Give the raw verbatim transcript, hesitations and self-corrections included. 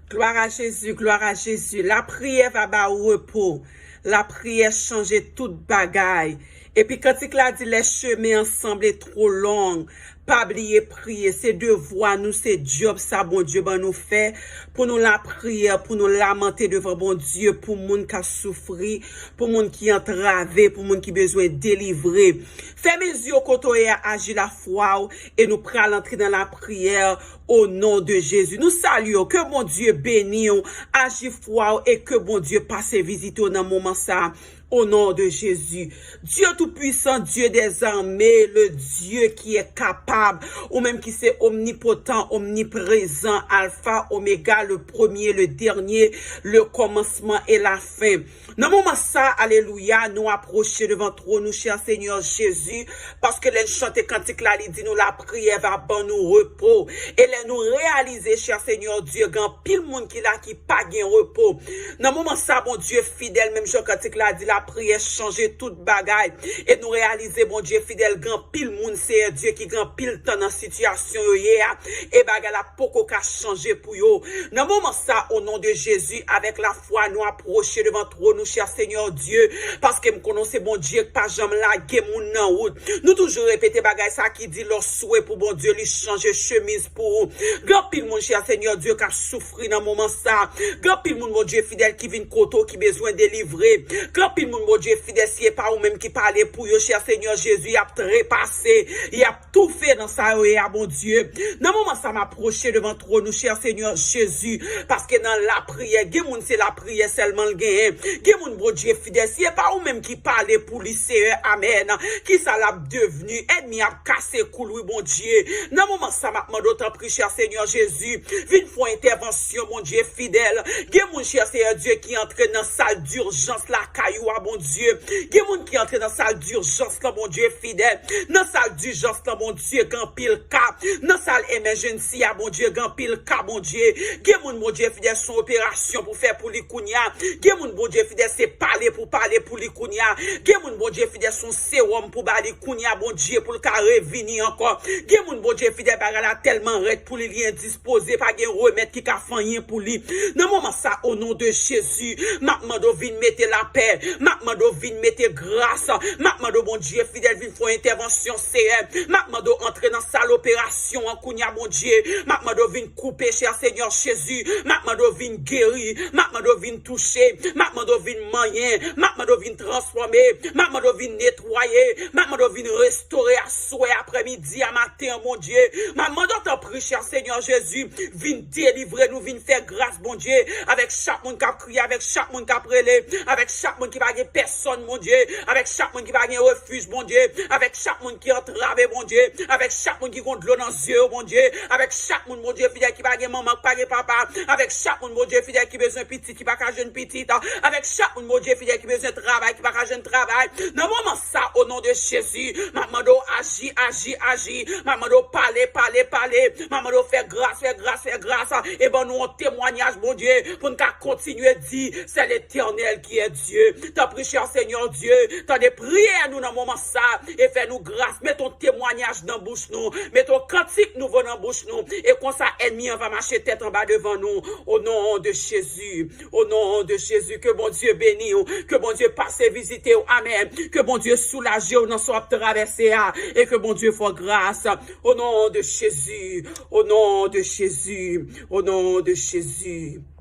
Glwa a Jezi, glwa a Jezi. Lapriyè va ba ou repo. Lapriyè chanje tout bagay. Epi kantik la di, les chemins semblent trop longs. Pa bliye priye. Se devwa nou, se djòb sa Bondye ban nou fè. Pou nou lapriyè, pou nou lamante devan Bondye, pou moun k ap soufri, pou moun ki antrave, pou moun ki bezwen delivre. Fèmen zye w kote w ye a, aji lafwa w, e nou pral antre nan lapriyè o non de Jezi. Nou salye w, ke Bondye beni w, aji fwa w, e ke Bondye pase vizite w nan moman sa a, o non de Jezi. Dieu tout-puissant, Dieu des armées, le Dieu qui est capable, ou menm ki se omnipotent, omniprezan, alfa, omega, le premier, le dernier, le commencement et la fin. Nan moman sa, alelouya, nou apwoche devan twòn ou, chè Senyè Jezi, paske lè n chante kantik la, li di nou lapriyè va ban nou repo. E lè nou reyalize, chè Senyè Dye, gen anpil moun ki la ki pa gen repo. Nan moman sa, Bondye fidèl, menm jan kantik la di, lapriyè chanje tout bagay. E nou reyalize, Bondye fidèl, gen anpil moun, Seyè Dye, ki gen anpil tan nan sitiyasyon yo ye a, e bagay la poko ka chanje pou yo. Nan moman sa, o non de Jezi, avèk lafwa, nou apwoche devan twòn ou, chè Senyè Dye, paske m konnen w se Bondye k pa janm lage moun nan wout. Nou toujou repete bagay sa ki di, lè w swe pou Bondye, li chanje chemiz pou ou. Gen anpil moun, chè Senyè Dye, k ap soufri nan moman sa. Gen anpil moun, Bondye fidèl, ki vin kote w, ki bezwen delivre. Gen anpil moun, Bondye fidèl, si e pa ou menm ki pale pou yo, chè Senyè Jezi, y ap trepase, y ap toufe nan sa yo ye a, Bondye. Nan moman sa, m apwoche devan twòn ou, chè Senyè Jezi, paske nan lapriyè, gen moun se lapriyè sèlman l genyen. Gen moun, Bondye fidèl, si e pa ou menm ki pale pou li, Seyè, amèn. Kisa l ap devni? Ènmi ap kase kou l, wi, Bondye. Nan moman sa, m ap mande w, tanpri, chè Senyè Jezi, vin fè yon entèvansyon, Bondye fidèl. Gen moun, chè Seyè Dye, ki antre nan sal dijans lakay ou a, Bondye. Gen moun ki antre nan sal dijans lan, Bondye fidèl. Nan sal dijans lan, Bondye, gen anpil ka. Nan sal emergency a, Bondye, gen anpil ka, Bondye. Gen moun, Bondye fidèl, se yon operasyon pou fè pou li kounye a. Gen moun, Bondye fidèl, se pale pou pale pou li kounye a. Gen moun, Bondye fidèl, se yon sewòm pou ba li kounye a, Bondye, pou l ka revini ankò. Gen moun, Bondye fidèl, bagay la tèlman rèd pou li, li endispoze, pa gen remèd ki ka fè anyen pou li. Nan moman sa, o non de Jezi, m ap mande w vin mete lapè, m ap mande w vin mete gras, m ap mande w, Bondye fidèl, vin fè yon entèvansyon, Seyè. M ap mande w antre nan sal operasyon an kounye a, Bondye. M ap mande w vin koupe, chè Senyè Jezi. M ap mande w vin geri. M ap mande w vin touche. M ap mande w vin manyen. M ap mande w vin transfòme. M ap mande w vin netwaye. M ap mande w vin restore aswè, aprèmidi a, maten an, Bondye. M ap mande w, tanpri, chè Senyè Jezi, vin delivre nou, vin fè gras, Bondye, avèk chak moun k ap kriye, avèk chak moun k ap rele, avèk chak moun ki pa gen pèsòn, Bondye, avèk chak moun ki pa gen refij, Bondye, avèk chak moun ki antrave, Bondye, avèk chak moun ki gon dlo nan zye yo, Bondye, avèk chak moun, Bondye fidèl, ki pa gen manman, ki pa gen papa, avèk chak moun, Bondye fidèl, ki bezwen pitit, ki pa ka jwenn pitit, avèk chak moun, Bondye fidèl, ki bezwen travay, ki pa ka jwenn travay. Nan moman sa, o non de Jezi, m ap mande w aji, aji, aji. M ap mande w pale, pale, pale. M ap mande w fè gras, fè gras, fè gras. E ban nou yon temwanyaj, Bondye, pou n ka kontinye di, c'est l'Éternel qui est Dieu. Tanpri, chè Senyè Dye, tande priyè nou nan moman sa e fè nou gras. Met yon temwanyaj nan bouch nou. Met yon kantik nouvo nan bouch nou. E konsa, ènmi an va mache tèt anba devan nou. O non de Jezi. O non de Jezi, ke Bondye beni w, ke Bondye pase vizite w, amèn, ke Bondye soulaje w nan sa w ap travèse a, e ke Bondye fè w gras, o non de Jezi, o non de Jezi, o non de Jezi.